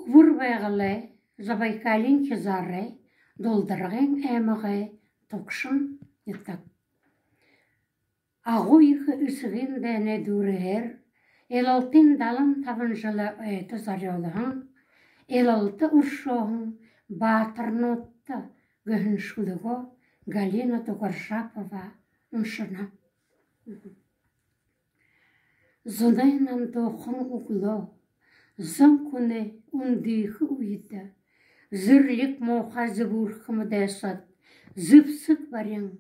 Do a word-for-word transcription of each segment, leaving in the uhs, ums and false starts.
Үхибүүр Байгалай, Забайкалиин хизаарай, Дулдаргын аймагай Тугшан нютаг. Агуу Ехэ Эсэгын дайнай дүүрэһээр Илалтын далан табан жэлэй ойдо зорюулһан «Илалта үршөөһэн баатарнуудта» гэһэн шүлэгөө Галина Дугаржапова уншана. Зунай нандуухан үглөө, зон хүнэй үндыхэ үедэ зэрлиг муухай зэбүүрхэмэ дайсад зэбсэг барин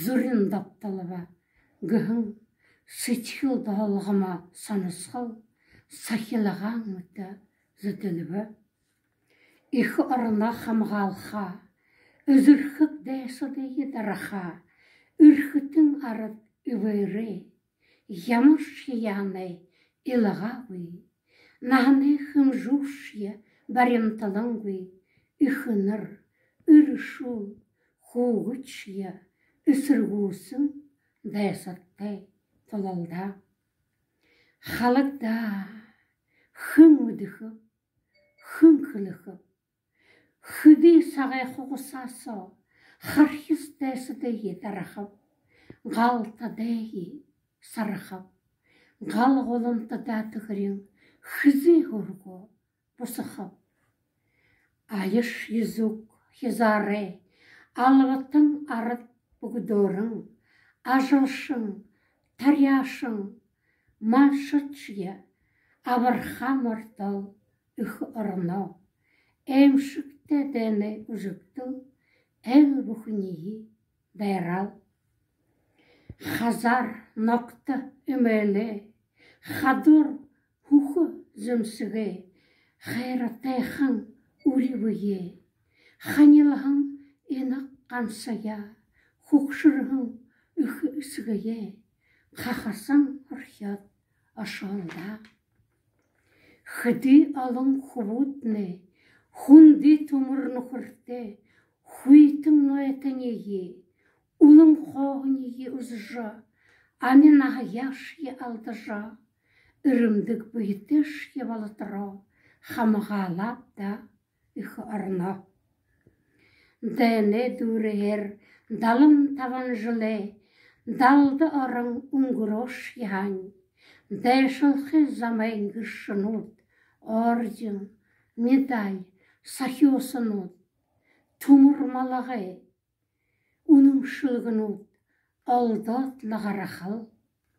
зүрин добтолбо гэһэн сэдьхэл доһолгомо соносхол сахилгаан мэтэ зэдэлбэ. Эхэ ороноо хамгаалха, эзэрхэг дайсадые дараха эрхэтэн арад эбээрээ ямаршье яанай илгаагүй, наһанай хэмжүүшье баримталангүй, эхэнэр, эрэшүүл, хүүгэдшье эсэргүүсэн дайсадтай тулалдаа. Халаг даа, хэн мэдэхэб, хэн хэлэхэб? Хэды сагай хугасаа соо хархис дайсадые дарахаб, галтадые сарахаб, гал гуламтадаа тэхэрин хэзээ һүргөө бусахаб? Алишье зүг хизаарай албатан арад бүгэдөөрэн ажалшан, таряашан, малшадшье абархаа мордоол эхэ ороноо. Аймшагтай дайнай үзэгдэл айл бүхэниие дайраал. Хазаар ногто эмээлээ, хадуур хүхэ зэмсэгээ, хайратайхан үри бэеэ, ханилһан инаг гансаяа, хүгшэрһэн эхэ эсэгэеэ хахасан орхёод ошоол даа. Хэды олон хүбүүднай хүндэ түмэр нүхэртэй хүйтэн нойтониие, үлэн хооһониие үзэжэ, ами наһаяашье алдажа, эрэмдэг бэетэйшье болотороо хамгаалааб даа эхэ ороноо. Дайнай дүүрэһээр далан табан жэлэй далда орон үнгэрөөшье һаань, дайшалхы замайнь гэршэнүүд, орден, медаль, сахюусанууд, түмэр малагай үнэмшэлгэнүүд олдоод лэ гарахал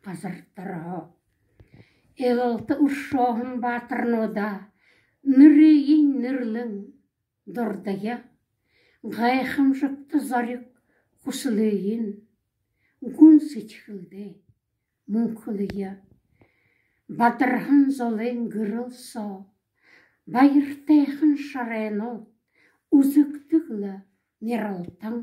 газар дороо. Илалта үршөөһэн баатарнуудаа нэрыень нэрлэн дурдая. Гайхамшагта зориг хүсэлыень гүн сэдьхэлдээ мүнхэлэе. Бадарһан зулын гэрэл соо баяртайхан шарайнууд үзэгдэг лэ нирэлтэн